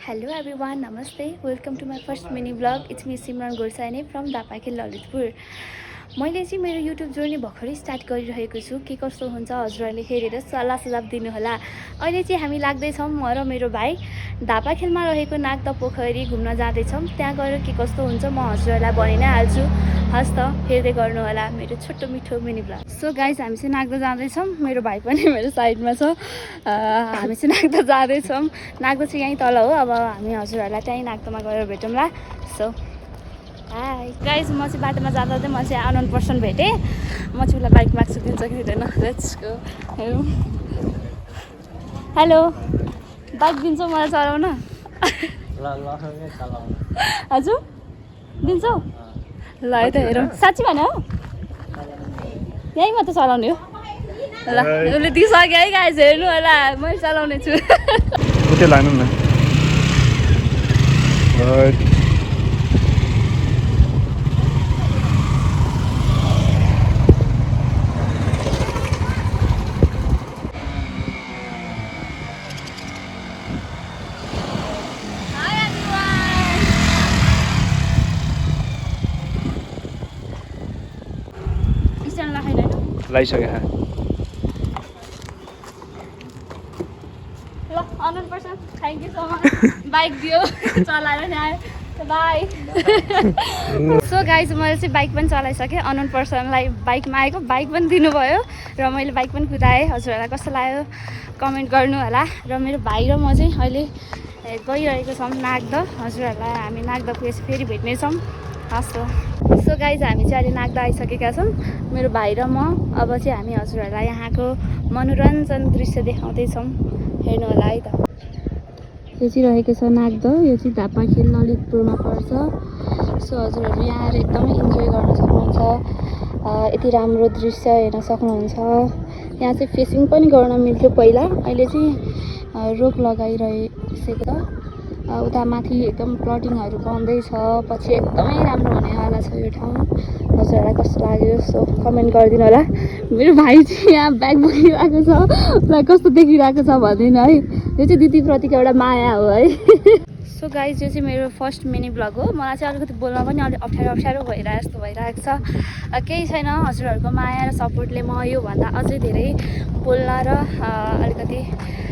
Hello everyone, Namaste. Welcome to my first mini vlog. It's me Simran Gorsani from Dapakil Lalitpur. मैले चाहिँ मेरो YouTube journey भर्खरै start गरिरहेको छु। के कस्तो हुन्छ हजुरहरूले हेरेर सल्लाह सुझाव दिनुहोला। अहिले चाहिँ हामी लाग्दैछौँ म र मेरो भाइ धापाखेलमा रहेको नागदा पोखरी घुम्न जाँदैछौँ। त्यहाँ गएर के कस्तो हुन्छ म हजुरहरूलाई भनि नै हाल्छु। हस् त हेर्दै गर्नुहोला मेरो छोटो मिठो मिनी भ्लग। सो गाइस हामी चाहिँ नागदा जाँदैछौँ। मेरो भाइ पनि मेरो साइडमा छ। हामी चाहिँ नागदा जाँदैछौँ। नागदा चाहिँ यहीँ तल हो। अब हामी हजुरहरूलाई त्यहीँ नागदामा गएर भेटौँला। सो हाई गाइस, म चाहिँ बाटोमा जाँदा चाहिँ म चाहिँ अननोन पर्सन भेटेँ। म चाहिँ उसलाई बाइक माग्छु दिन्छ कि दिँदैन। Let's go. हेलो, बाइक दिन्छौ मलाई चलाउन? हजुर दिन्छौ? ल है त हेरौँ। साँच्ची भन हो? यहीँ मात्र चलाउने हो? ल उसले दिइसक्यो है गाइस, हेर्नु होला मैले चलाउने छु। उतै लानु न। लाइसक्यो। ल unknown person, thank you so much. Bike दियो चलाएर नि आयो। बाई। सो गाइज मैले चाहिँ बाइक पनि चलाइसकेँ। अननोन पर्सनलाई बाइक मागेको, बाइक पनि दिनुभयो र मैले बाइक पनि कुदाएँ। हजुरहरूलाई कस्तो लाग्यो कमेन्ट गर्नु होला। र मेरो भाइ र म चाहिँ अहिले गइरहेको छौँ नागदा। हजुरहरूलाई हामी नागदा पुगेपछि फेरि भेट्नेछौँ। हस् त। सो गाइज हामी चाहिँ अहिले नागदा आइसकेका छौँ, मेरो भाइ र म। अब चाहिँ हामी हजुरहरूलाई यहाँको मनोरञ्जन दृश्य देखाउँदैछौँ। हेर्नु होला है त। यो चाहिँ रहेको छ नागदा। यो चाहिँ धापाखेल ललितपुरमा पर्छ। सो हजुरहरू यहाँ आएर एकदमै इन्जोय गर्न सक्नुहुन्छ। यति राम्रो दृश्य हेर्न सक्नुहुन्छ। यहाँ चाहिँ फिसिङ पनि गर्न मिल्थ्यो पहिला, अहिले चाहिँ रोक लगाइरहेको छ। उता माथि एकदम प्लटिङहरू बन्दैछ। पछि एकदमै राम्रो हुनेवाला छ यो ठाउँ। हजुरहरूलाई कस्तो लाग्यो सो कमेन्ट गरिदिनु होला। मेरो भाइ चाहिँ यहाँ ब्याग बोकिरहेको छ, उसलाई कस्तो देखिरहेको छ भनिदिनु है। यो चाहिँ दिदीप्रतिको एउटा माया हो है। सो गाइज यो चाहिँ मेरो फर्स्ट मिनी भ्लग हो। मलाई चाहिँ अलिकति बोल्न पनि अलिक अप्ठ्यारो भइरहेको जस्तो भइरहेको छ। केही छैन, हजुरहरूको माया र सपोर्टले म योभन्दा अझै धेरै बोल्न र अलिकति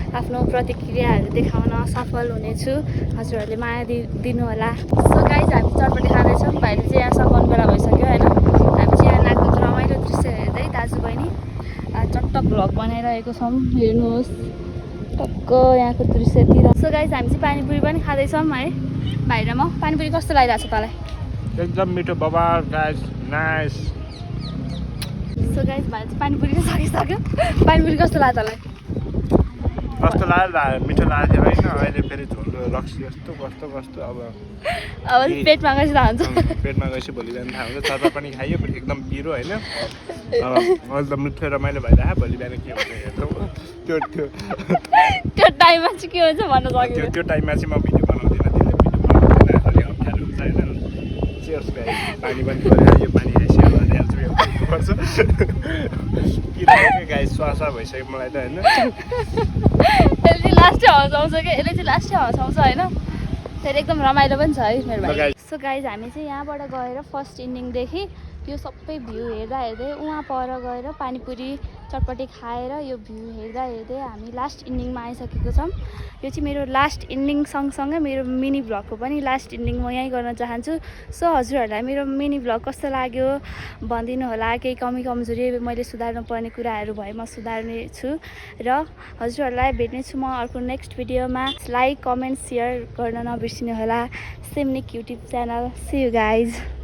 आफ्नो प्रतिक्रियाहरू देखाउन सफल हुनेछु। हजुरहरूले माया दिनु होला। सो गाइज हामी चटपटी खाँदैछौँ। भाइले चाहिँ यहाँ सघाउने बेला भइसक्यो होइन। हामी चाहिँ यहाँ नाग्दा रमाइलो दृश्य हेर्दै दाजुबहिनी चट्ट भ्लग बनाइरहेको छौँ। हेर्नुहोस् टक्क यहाँको दृश्यतिर। सो गाइज हामी चाहिँ पानीपुरी पनि खाँदैछौँ है भाइ र म। पानीपुरी कस्तो लागिरहेको छ तँलाई? एकदम मिठो बाबा गाइस, नाइस। सो गाइज भाइ चाहिँ पानीपुरी सकिसक्यो। पानीपुरी कस्तो लाग्यो तँलाई? कस्तो लाग्यो? मिठो लाग्यो होइन। अहिले फेरि झोल रक्सी जस्तो कस्तो कस्तो अब पेटमा गएपछि थाहा हुन्छ। पेटमा गएपछि भोलि बिहान थाहा हुन्छ। चाटा पनि खाइयो एकदम पिरो होइन। अहिले त मिठो रमाइलो भइरहेको। भोलि बिहान के हुन्छ हेर्छौँ। त्यो टाइममा चाहिँ के हुन्छ भन्न सक्यो। त्यो टाइममा चाहिँ म भिडियो बनाउँदिनँ। त्यसले भिडियो बनाउँदैन, अलिक अप्ठ्यारो हुन्छ होइन। चेयर्स गाइस, पानी पनि पऱ्यो। यो पानी सेयर गरिहाल्छु, यो पर्छ कि गाइस। स्वासा भइसक्यो मलाई त होइन। यसले चाहिँ लास्टै हँसाउँछ क्या, यसले चाहिँ लास्टै हँसाउँछ होइन। फेरि एकदम रमाइलो पनि छ है मेरो भाइ। सो गाइज हामी चाहिँ यहाँबाट गएर फर्स्ट इन्डिङदेखि यो सबै भ्यू हेर्दा हेर्दै उहाँ पर गएर पानीपुरी चटपटी खाएर यो भ्यू हेर्दा हेर्दै हामी लास्ट इन्डिङमा आइसकेको छौँ। यो चाहिँ मेरो लास्ट इन्डिङ सँगसँगै मेरो मिनी भ्लगको पनि लास्ट इन्डिङ म यहीँ गर्न चाहन्छु। सो हजुरहरूलाई मेरो मिनी भ्लग कस्तो लाग्यो भनिदिनु होला। केही कमी कमजोरी मैले सुधार्नु पर्ने कुराहरू भए म सुधार्ने छु। र हजुरहरूलाई भेट्नेछु म अर्को नेक्स्ट भिडियोमा। लाइक कमेन्ट सेयर गर्न नबिर्सिनु होला। सिमनिक YouTube channel. See you guys.